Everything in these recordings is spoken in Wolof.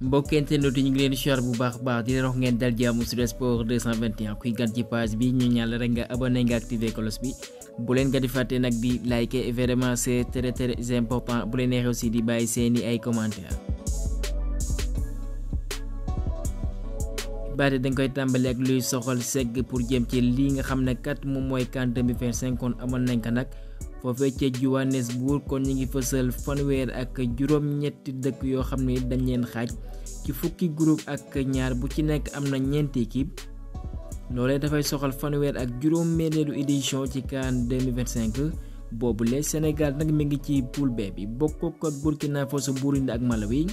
mbokk internet yi ñu ngi leen di siyaar bu baax di leen wax ngeen dal jàmm sur sport 221 kuy gan ci page bi ñu ñaan la rek nga abonné nga activer cloche bi bu leen nga di fàtte nag di liker vraiment c'est très important bu leen neexee aussi di bàyyi seeni ay commentaires. baate dañ koy tàmbali ak luy soxal segg pour jëm ci lii nga xam ne kat moom mooy CAN 2025 kon amal nañ ko nag foofee ca Johannesburg kon ñu ngi fësal fanweer ak juróom-ñetti dëkk yoo xam ne dañ leen xaaj ci fukki groupe ak ñaar bu ci nekk am na ñeenti équipe loolee dafay soxal fanweer ak juróom-benneelu édition ci CAN 2025 boobule Sénégal nag mi ngi ci poule B bi bokk ak Burkina Faso, Burundi ak Malawi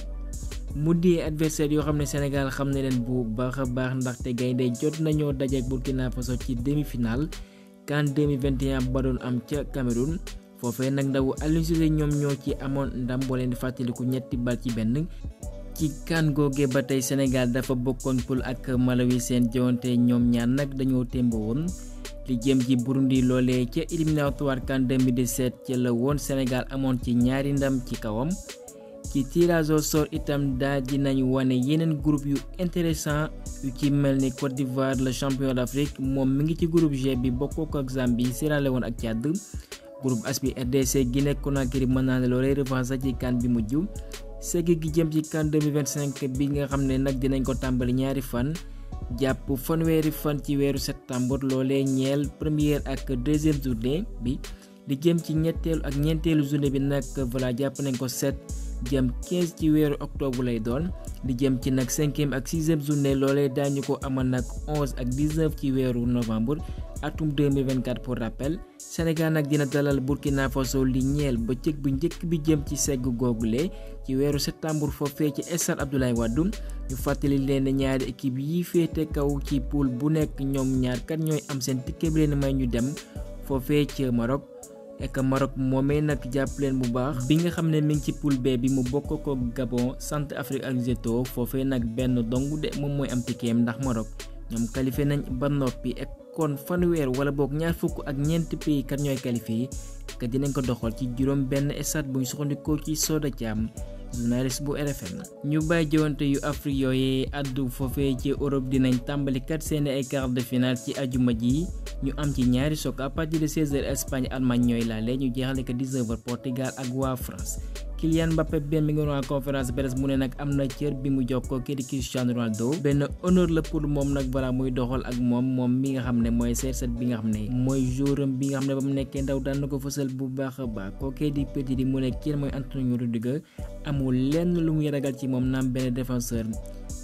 mu di adversaire yoo xam ne Sénégal xam ne leen bu baax a baax ndaxte gaynde jot nañoo daje ak Burkina Faso ci demi-finale CAN 2021 ba doon am ca Cameroun foofee nag ndawu Aliou Cissé ñoom ñoo ci amoon ndam boo leen di fàttaliku ñetti bal ci benn ci CAN googe ba tey Sénégal dafa bokkoon poule ak Malawi seen jowante ñoom ñaar nag dañoo témbo woon li jëm ci Burundi loolee ca éliminatoire CAN 2017 ca la woon Sénégal amoon ci ñaari ndam ci kawam ci tirage au sort itam daal dinañ wane yeneen groupe yu intéressant yu ci mel ni Côte d'Ivoire le champion d'Afrique moom mi ngi ci groupe G bi bokkoo ko ak Zambie, Sierra Leone ak Tchad. Groupe H bi RDC, Guinée Conakry mën naa ne loolee revanche ci CAN bi mujj segg gi jëm ci CAN 2025 bi nga xam ne nag dinañ ko tàmbali ñaari fan jàpp fanweeri fan ci weeru septembre loolee ñeel première ak deuxième journée bi di jëm ci ñetteelu ak ñeenteelu journée bi nag voilà jàpp nañ ko 7 jëm 15 ci weeru octobre lay doon di jëm ci nag 5e ak 6e journée loolee daañu ko amal nag 11 ak 19 ci weeru novembre atum 2024 pour rappel. Sénégal nag dina dalal Burkina Faso li ñeel bëccëg bu njëkk bi jëm ci segg googule ci weeru septembre foofee ci stade Abdoulaye Wade ñu fàttali leen ne ñaari équipe yi féete kaw ci poule bu nekk ñoom ñaar kat ñooy am seen ticket bi leen may ñu dem foofee ci Maroc. ek Maroc moomee nag jàpp leen bu baax bi nga xam ne mi ngi ci poule B bi mu bokk ko Gabon, Centrafrique ak Lesotho foofee nag benn dong de moom mooy am tikkeem ndax Maroc ñoom qualifié nañ ba noppi ek kon fanweer wala boog ñaar fukk ak ñeenti pays kat ñooy qualifié que dinañ ko doxal ci juróom benn stade bu ñu sukkandikoo ci Soda Thiam journaliste bu RFM. ñu bàyyi jowante yu Afrique yooyee addu foofee ci Europe dinañ tàmbali kat seeni ay quart de finale ci ajuma ji ñu am ci ñaari choc à partir de 16h Espagne Allemagne ñooy laale ñu jeexale ko 19h Portugal ak waa France. Kylian Mbappé benn mi ngi woon conférence presse mu ne nag am na cër bi mu jokkoo kii di Cristiano Ronaldo benn honneur la pour moom nag balaa muy doxal ak moom mi nga xam ne mooy CR7 bi nga xam ne mooy jouram bi nga xam ne ba mu nekkee ndaw daan na ko fësal bu baax a baax kookee di petit di mu ne kii mooy Antonio Rudiger amul lenn lu muy ragal ci moom naam benn défenseur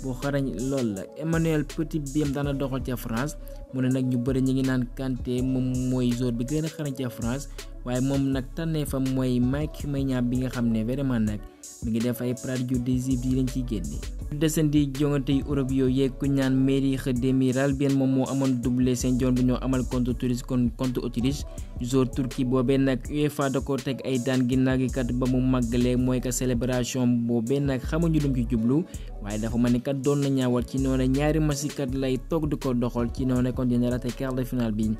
boo xarañ lool la. Emmanuel Petit biem daana doxal ca France mu ne nag ñu bëri ñi ngi naan Kanté moom mooy joueur bi gën a xarañ ca France waaye moom nag tànneefam mooy Mike Maignan bi nga xam ne vraiment nag mi ngi def ay prodigue décisif yi lañ ciy génne. desandi jongante yu Europe yooyu yeeg ku ñaan mairie Demiral bien moom moo amoon doublé seen jon bu ñoo amal contre Tunis kon contre Autriche joueur Turquie boobee nag UEFA da ko teg ay daan ginnaaw gi kat ba mu màggalee mooy que célébration boobee nag xamuñu lu mu ci jublu waaye dafa ma ne kat doon na ñaawal ci noonu ñaari masikat lay toog di ko doxal ci noonu kon dina raté quart de finale bi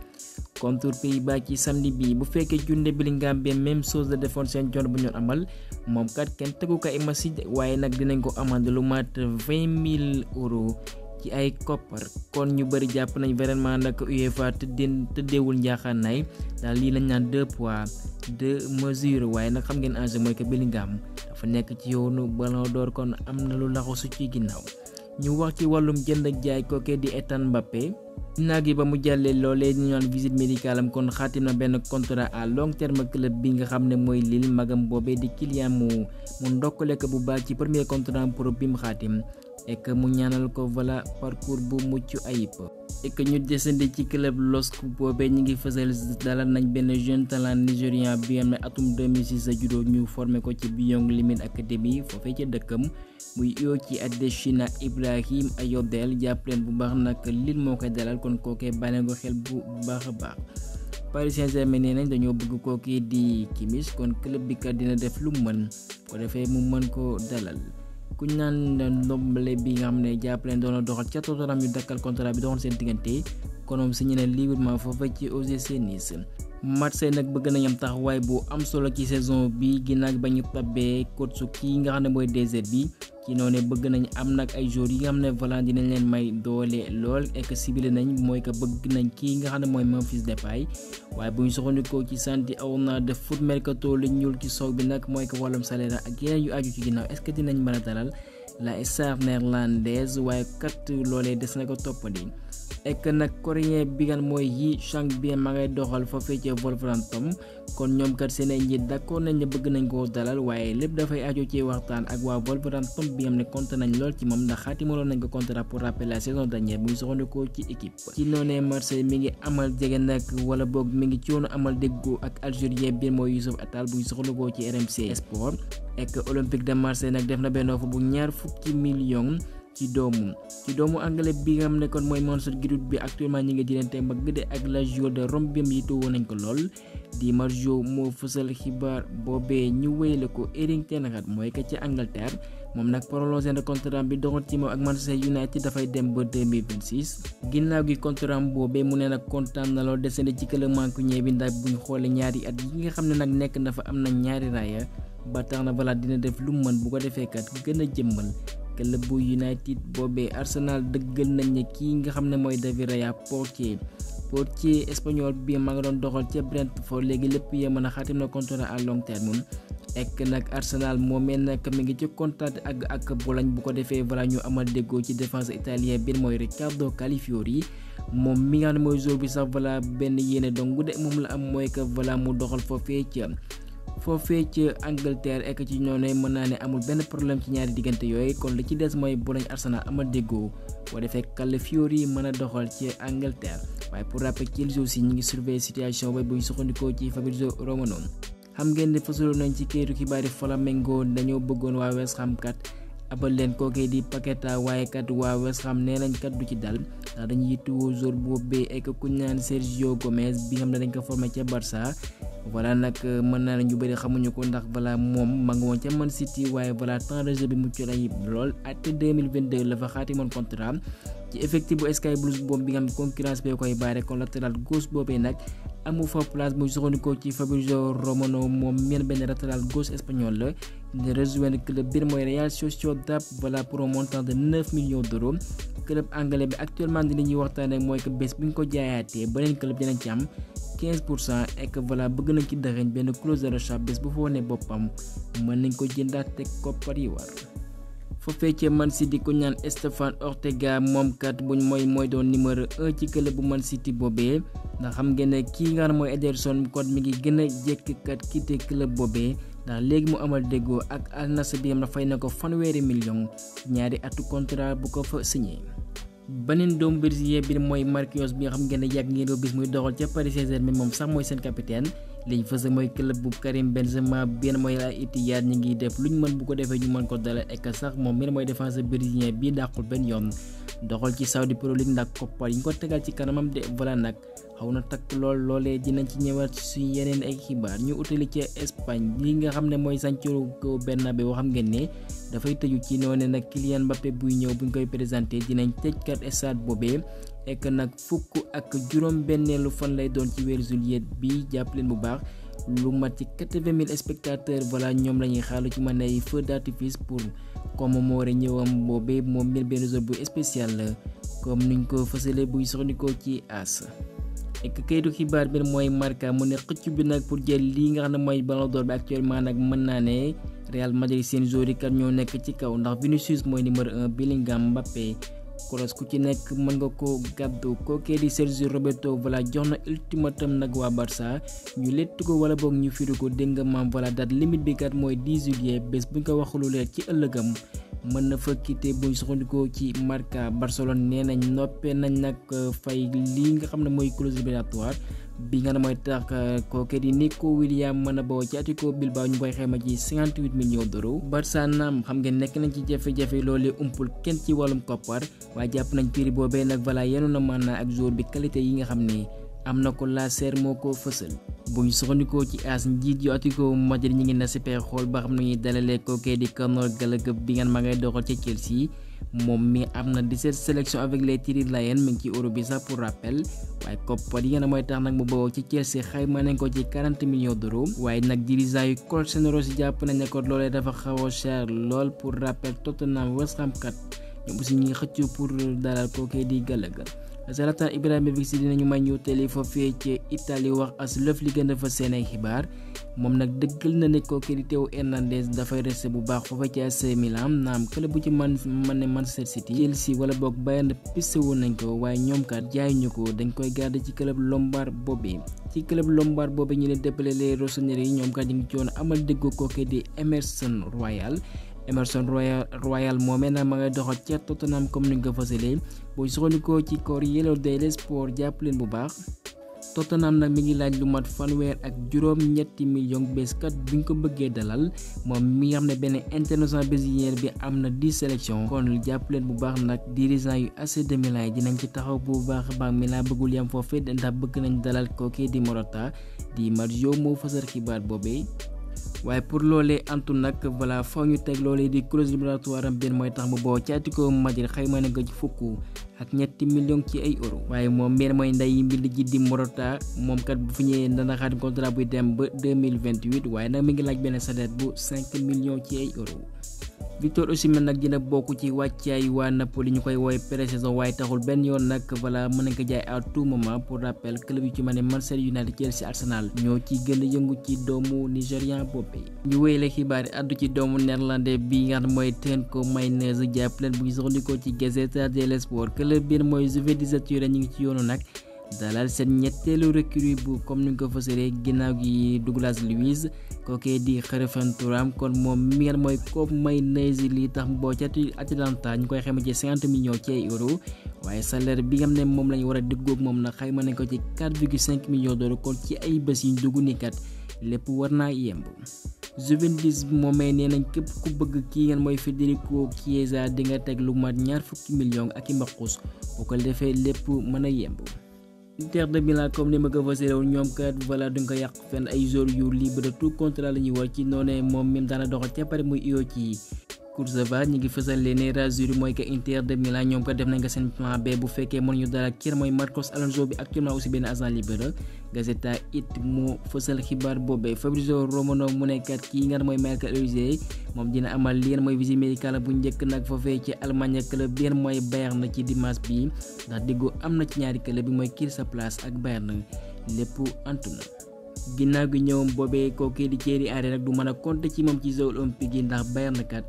contre Pays-Bas ci samedi bi bu fekkee junde Bellingham bi même chose la defoon seen jon bu ñu amal moom kat kenn tegu ko ay masi waaye nag dinañ ko amande lu mat 20 000 euros ci ay koppar kon ñu bëri jàpp nañ vraiment nag UEFA tëddeewul njaaxaanaay daal lii lañ naan 2 poids 2 mesures waaye nag xam ngeen enjeu mooy que Bellingham dafa nekk ci yoonu Ballon d'Or kon am na lu laxu su ci ginnaaw. ñu wax ci wàllum jënd ak jaay kookee di Ethan Mbappé ginnaaw gi ba mu jàllee loolee ñu naan visite médicale am kon xaatim na benn contrat à long terme club bi nga xam ne mooy Lille magam boobee di Kylian mu ndokkale ko bu baax ci premier contrat pro bi mu xaatim et que mu ñaanal ko voilà parcours bu mucc ayib. et que ñu desandi ci club LOSC boobee ñu ngi fësal dalal nañ benn jeune talent nigérian bi am ne atum 2006 a juddoo ñu formé ko ci Biyong Limit Academy foofee ca dëkkam muy yoo ci Adesina Ibrahim Ayodel jàpp leen bu baax nag Lille moo koy dalal kon kookee bàyyi ko xel bu baax a baax. Paris Saint-Germain nee nañ dañoo bëgg kookee di Kimmich kon club bi kat dina def lu mën ko defee mu mën ko dalal. ku ñu naan ndombale bi nga xam ne jàpp leen doon doxal ca Tottenham ñu dakkal contrat bi doxoon seen diggante kon moom signé na librement foofa ci OGC Nice. Marseille nag bëgg nañ am taxawaay bu am solo ci saison bi ginnaaw ba ñu tabbee coach kii nga xam ne mooy DZ bi ci noonu bëgg nañ am nag ay joueurs yi nga xam ne voilà dinañ leen may doole lool et que ciblé nañ mooy que bëgg nañ kii nga xam ne mooy Memphis Depay waaye bu ñu soxandikoo ci santi aw na de foot mercato lu ñuul ci soog bi nag mooy que wàllum salaire ak yeneen yu aju ci ginnaaw est-ce que dinañ mën a dalal la star néerlandaise waaye kat loolee des na ko toppandi et que nag coréen bi nga mooy Yi Chang-bien ma ngay doxal foofee ca Wolverhampton kon ñoom kat seen njiit d'accord nañ ne bëgg nañ koo dalal waaye lépp dafay aju ci waxtaan ak waa Wolverhampton bi nga xam ne compte nañ lool ci moom ndax xaatimaloon nañ ko contrat pour rappeler la saison dernière bu ñu soxandikoo ci équipe. ci noonee Marseille mi ngi amal jege nag wala boog mi ngi coono amal déggoo ak algérien bi mooy Youssouf Attal bu ñu soxandikoo ci RMC Sport et que Olympique de Marseille nag def na benn offre bu ñaar fukki millions. ci doomu anglais bi nga xam ne kon mooy Manchester United bi actuellement ñi ngi dinante mbagg de ak Lazio de Rome bi mu yittoo woon nañ ko lool Di Marzio moo fësal xibaar boobee ñu wéyale ko Erik ten Hag mooy que ca Angleterre moom nag prolongé na contrat bi doxal ci moom ak Manchester United dafay dem ba 2026 ginnaaw gi contrat boobee mu ne nag kontaan na lool desandi ci club mancunien bi ndax buñ xoolee ñaari at yi nga xam ne nag nekk na fa am na ñaari raaya ba tax na voilà dina def lu mën bu ko defee kat gën a jëmmal club bu United boobee Arsenal dëggal nañ ne kii nga xam ne mooy David Raya portier espagnol bi ma nga doon doxal ca Brentford léegi lépp yee mën a xaatim na contrat à long terme ek nag Arsenal moomee nag mi ngi ci contact ak Bologne bu ko defee voilà ñu amal déggoo ci défense italien bi mooy Riccardo Calafiori moom mi nga xam ne mooy joueur bi sax voilà benn yéene dong bu de moom la am mooy que voilà mu doxal foofee ci Angleterre ek ci ñoo ne mën naa ne amul benn problème ci ñaari diggante yooyu kon li ci des mooy Bologne Arsenal amal déggoo boo defee Calafiori mën a doxal ci Angleterre waaye pour rappel Chelsea aussi ñu ngi surveiller situation ba buy sukkandikoo ci Fabrizio Romano xam ngeen ne fasaloon nañ ci kayitu xibaari Flamengo dañoo bëggoon waa West Ham kat abal leen kookee di Paqueta waaye kat waa West Ham nee nañ kat du ci dal ndax dañuy yittewoo joueur boobee ek ku ñaan Sergio Gomez bi nga xam ne dañ ko formé ca Barça voilà nag mën naa ne ñu bëri xamuñu ko ndax voilà moom ma nga woon ca Man City waaye voilà temps de jeu bi mucc ayib lool at 2022 la fa xaatimoon contrat ci effectif bu Sky Blues boobu bi nga xam ne concurrence bee koy baare kon latéral gauche boobee nag amu fa place muy soxandikoo ci Fabrizio Romano moom meen benn latéral gauche espagnol la di rejoindre club bi mooy Real Sociedad voilà pour un montant de 9 millions d'euros club anglais bi actuellement dina ñuy waxtaanee mooy que bés bu ñu ko jaayaatee beneen club dinañ ci am 15% et que voilà bëgg nañ ci dëxëñ benn clause de rachat bés bu fa wone boppam mën nañ ko jëndaat teg koppar yi war foofee ca Man City ku ñaan Stéphane Ortega moom kat buñ mooy doon numéro 1 ci club bu Man City boobee ndax xam ngeen ne kii nga xam mooy Ederson kon mi ngi gën a jekk kat quitté club boobee ndax léegi mu amal déggoo ak Al Nassr bi am na fay na ko fanweeri million ñaari atu contrat bu ko fa signé. beneen doomu brésilien bi mooy Marquinhos bi nga xam ngeen ne yàgg ngeen ko bis muy doxal ca Paris Saint-Germain moom sax mooy seen capitaine liñ fës mooy club bu Karim Benzema bien mooy Al Ittihad ñi ngi def luñ mën bu ko defee ñu mën ko dalal ek sax moom mi mooy défenseur brésilien bii dàqul benn yoon doxal ci Saudi Pro League ndax koppar yi ñu ko tegal ci kanamam de voilà nag xaw na takk loolee dinañ ci ñëwaat suñu yeneen ay xibaar ñu utali ci Espagne li nga xam ne mooy Santiago Bernabéu xam ngeen ne dafay tëju ci noonu nag Kylian Mbappé buy ñëw buñ koy présenté dinañ tëj kat stade boobee ek nag fukk ak juróom benneelu fan lay doon ci weeru juillet bi jàpp leen bu baax lu mat ci 80 000 spectateurs voilà ñoom la ñuy xaalu ci mën ay feu d'artifice pour commémorer ñëwam boobee moom mel benn jour bu spécial la comme niñ ko fësale buy soxnikoo ci as ek kayitu xibaar bi mooy Marca mu ne xëcc bi nag pour jël lii nga xam ne mooy Ballon d'Or bi actuellement nag mën naa ne Real Madrid seen joueurs yi kat ñoo nekk ci kaw ndax Vinicius mooy numéro 1 Bellingham Mbappé Kroos ku ci nekk mën nga ko gàddu kookee di Sergio Roberto voilà jox na ultimatum nag waa Barça ñu lett ko wala boog ñu firi ko dégg nga maam voilà date limite bi kat mooy 10 juillet bés buñ ko waxulu leer ci ëllëgam mën na fa quitté buñ soxandikoo ci Marca. Barcelone nee nañ noppee nañ nag fay lii nga xam ne mooy clause libératoire bi nga ne mooy tax kooke di Nico Williams mën a bawoo ci Athletic Bilbao ñu koy xayma ci 58 millions d'euros. Barça naam xam ngeen nekk nañ ci jafe-jafe loolee umpul kenn ci wàllum koppar waaye jàpp nañ prix boobee nag voilà yenu na maanaa ak joueur bi qualité yi nga xam ne am na ko la Sarr moo ko fësal. bu ñu soxandikoo ci as njiit yu Atlético Madrid ñi ngi na si pexe xool ba xam ne ñuy dalalee kookee di Conor Gallagher bi ngeen ma ngay doxal ca Chelsea moom mi am na 17 sélections avec les Tigres Lions mi ngi ci Europe bi sax pour rappel waaye koppar yi nga mooy tax nag mu bawoo ci Chelsea xayma nañ ko ci 40 millions d'euros waaye nag dirigeant yu colchonero si jàpp nañ ne ko loolee dafa xaw a cher lool pour rappel Tottenham West Ham kat ñoom aussi ñi xëccu pour dalal kookee di Gallagher. Zlatan Ibrahimovic si dinañu may ñu télé foofee ci Italie wax as lëf li gën a fa seen ay xibaar moom nag dëggal na ne kookee di Théo Hernandez dafay resté bu baax foofee ci AC Milan naam club bu ci man ne Manchester City Chelsea wala boog Bayern piste woon nañ ko waaye ñoom kat jaayuñu ko dañ koy garder ci club Lombard boobee ñu leen dëppale les rossoneri yi ñoom kat ñu ngi ci woon amal déggoo kookee di Emerson Royal moomee nag ma ngay doxal ca Tottenham comme ni nga ko fasalee boo soxalikoo ci Corriere dello Sport jàpp leen bu baax Tottenham nag mi ngi laaj lu mat fanweer ak juróom-ñetti millions bés kat bi nga ko bëggee dalal moom mi nga xam ne benn international brésilien bi am na 10 sélections kon jàpp leen bu baax nag dirigeant yu AC de Milan yi dinañ ci taxaw bu baax a baax Milan bëggul yam foofee ndax bëgg nañ dalal kookee di Morata di Marzio moo fasal xibaar boobee. waaye pour loolee antu nag voilà faw ñu teg loolee di clause libératoire am benn mooy tax mu boo ci Atlético Madrid xayma na nga ci fukk ak ñetti millions ci ay euro waaye moom benn mooy nday mbind ji di Morata moom kat bu fi ñëwee dana xaatim contrat buy dem ba 2028 waaye nag mi ngi laaj benn salaire bu 5 millions ci ay euro. Victor Osimhen nag dina bokk ci wàccaay waa Napoli ñu koy woowee pré-saison waaye taxul benn yoon nag voilà mën nañ ko jaay à tout moment pour rappel club yu ci mel ne Manchester United, Chelsea, Arsenal ñoo ci gën a yëngu ci doomu Nigérian boobee. ñu wéyale xibaar yi addu ci doomu néerlandais bi nga xam mooy Teenko Maynes jàpp leen bu ñu soxandikoo ci Gazzetta dello Sport club bi mooy Juve di Zature ñu ngi ci yoonu nag dalal seen ñetteelu recrue bu comme ni nga ko fësalee ginnaaw gi Douglas Luiz kookee di xërëfan turam kon moom mi ngeen mooy Teenko Maynes li tax boo ca Atalanta ñu koy xayma ci 50 millions ci euro waaye salaire bi nga xam ne moom lañu war a déggoog moom nag xayma nañ ko ci 4,5 millions d'euros kon ci ay bés yi ñu dugg ni kat lépp war naa yemb. Juventus moomee nee nañ képp ku bëgg kii ngeen mooy Federico Chiesa di nga teg lu mat 20 millions ak i mbaqus bu ko defee lépp mën a yemb. Inter de Milan comme ni ma ko fasee woon ñoom kat voilà duñ ko yàq fenn ay joueurs yu libre de tout contrat la ñuy war ci noonee moom même daana doxal ca pare muy iyo ci Kurzawa ñi ngi fësal leen Razuri mooy que Inter de Milan ñoom kat def nañ ko seen plan B bu fekkee mën ñu dara kii mooy Marcos Alonso bi actuellement aussi benn agent libre Gazzetta it moo fësal xibaar boobee Fabrizio Romano mu ne kat kii nga mooy Michael Olise moom dina amal li mooy visite médicale bu njëkk nag foofee ci Allemagne club bi mooy Bayern ci dimanche bi ndax déggoo am na ci ñaari club bi mooy kii sa place ak Bayern lépp antu na. ginnaaw gi ñëwam boobee kookee di Thierry Henry nag du mën a compter ci moom ci Jeux olympiques yi ndax Bayern kat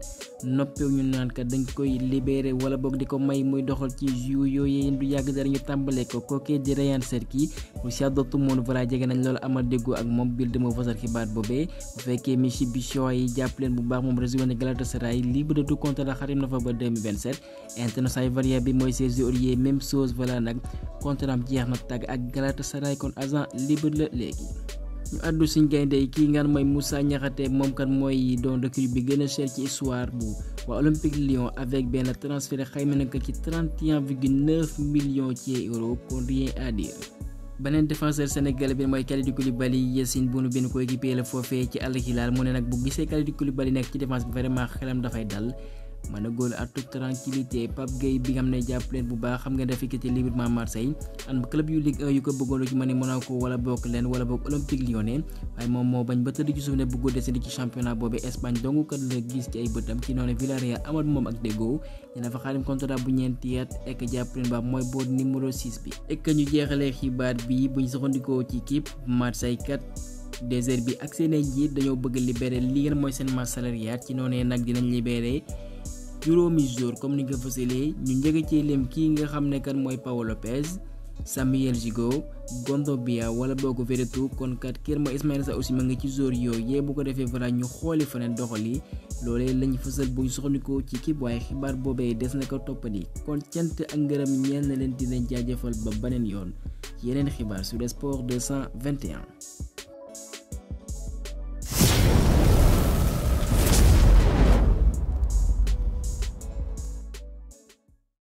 noppew ñu naan kat dañ koy libéré wala boog di ko may muy doxal ci Jeux yooyu du yàgg dara ñu tàmbalee ko kookee di Ryan Cherki Borussia Dortmund voilà jege nañ loolu amal déggoo ak moom Bild moo fasal xibaar boobee bu fekkee Michy yi jàpp leen bu baax moom rejoindre Galatasaray libre de tout contrat xarim na fa ba 2027 international variable bi mooy Sergio Aurier même chose voilà nag contrat am jeex na tàgg ak Galatasaray kon agent libre la léegi. ñu àddu suñ gaynde yi kii ngaan mooy Moussa Niakhaté moom kat mooy doon recrue bi gën a cher ci histoire bu waa Olympique Lyon avec benn transfert xayma na ko ci 31,9 millions ci euros kon rien à dire. beneen défenseur sénégalais bi mooy Kalidou Koulibaly Yacine Bounou bi ko équipé la foofee ci Al Hilal mu ne nag bu gisee Kalidou Koulibaly nekk ci défense bi vraiment xelam dafay dal mën a góol à toute tranquillité Pape Gueye bi nga xam ne jàpp leen bu baax xam nga dafa quitté librement Marseille am club yu Ligue 1 yu ko bëggoon lu ci mën a Monaco wala bokk leen wala bokk Olympique Lyonnais waaye moom moo bañ ba tëdd ci suuf ne bëggoo desandi ci championnat boobu Espagne dong kat la gis ci ay bëtam ci noonu Villareal amal moom ak déggoo dina fa xaalim contrat bu ñeenti at ek jàpp leen baax mooy board numéro 6 bi ek ñu jeexalee xibaar bi buñ soxandikoo ci équipe Marseille kat Zerbie ak seen ay njiit dañoo bëgg libérer li ngeen mooy seen masse salariale ci noonu nag dinañ libérer juróomi jour comme ni nga fësalee ñu njëkk ci lim kii nga xam ne kan mooy Pau Lopez Samuel Gigot Gondobia wala boo ko Veretout kon kat kër mooy Ismaila Sarr aussi ma ngi ci jour yooyu bu ko defee voilà ñu xooli faneen doxali loolee lañu fësal buñ soxnikoo ci kii waaye xibaar boobee des na ko toppandi kon cant ak ngërëm ñeel na leen di leen jaajëfal ba beneen yoon ci yeneen xibaar sur le sport 221.